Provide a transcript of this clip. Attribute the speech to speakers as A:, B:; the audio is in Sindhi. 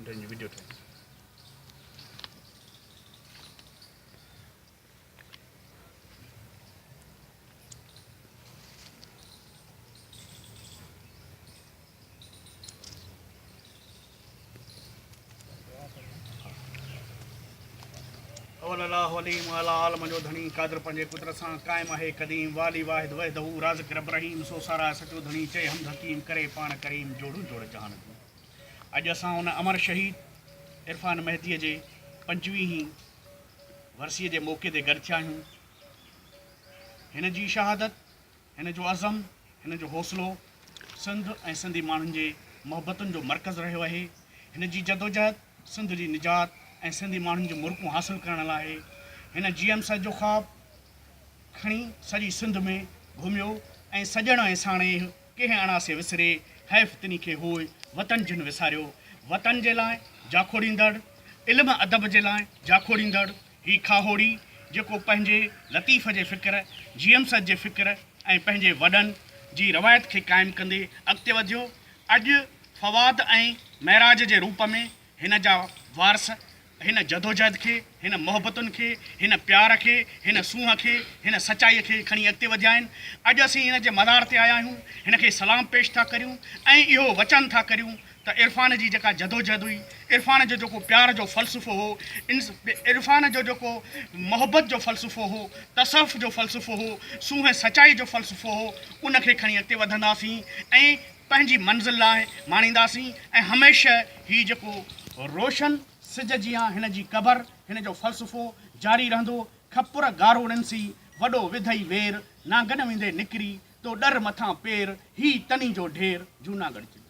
A: منٽ جي وڊيو ٺاهي. اول الله عليم اعليٰ عالم جو ڌڻي قادر پنهنجي قدرت سان قائم آهي قديم والي واحد وحده رازق رب رحيم سو ساراهه سچو ڌڻي چئي حمد حڪيم ڪري پاڻ ڪريم جوڙون جوڙ جهان جون اڄ اسان ان امر شهيد عرفان مهديء جي پنجويهين ورسيء جي موقعي تي گڏ ٿيا آهيون هن جي شهادت هن جو عزم، هن جو حوصلو سنڌ ۽ سنڌي ماڻهن جي محبتن جو مرڪز رهيو آهي. هن جي جدوجهد سنڌ جي نجات ۽ سنڌي ماڻهن جون مرڪون حاصل ڪرڻ لاء آهي. هن جي ايم سيد جو خواب کڻي سڄي سنڌ ۾ گهميو ۽ سڄڻ ۽ ساڻيهه ڪنهن اڻاسي وسري، حيف تنهي کي هوء وطن جن وساريو. وطن جي لاء جاکوڙيندڙ، علم ادب جي لاء جاکوڙيندڙ، هي کاهوڙي جيڪو پنهنجي لطيف جي فڪر، جي ايم سيد جي فڪر ۽ پنهنجي وڏن جي روايت کي قائم ڪندي اڳتي وڌيو، اڄ فواد ۽ معراج جي روپ ۾ هن جا وارث هن جدوجهد کي، هن محبتن کي، هن پيار کي، هن سونهن کي، هن سچائي کي کڻي اڳتي وڌيا آهن. اڄ اسين هن جي مزار تي آيا آهيون، هن کي سلام پيش ٿا ڪريون ۽ اهو وچن ٿا ڪريون ته عرفان جي جيڪا جدوجهد هئي، عرفان جو جيڪو پيار جو فلسفو هو، عرفان جو جيڪو محبت جو فلسفو هو، تصوف جو فلسفو هو، سونهن سچائي جو فلسفو هو، ان کي کڻي اڳتي وڌنداسين ۽ پنهنجي منزل لاء ماڻينداسين ۽ هميشه هي جيڪو روشن سج جيان هن جي قبر، هن جو فلسفو جاري رهندو، کپر گاروڙين سين، وڏو وڌئي وير، نانگن ويندي نڪري، تو ڏر مٿان پير، هي تني جو ڍير، جوناڳڙهه ضلعو.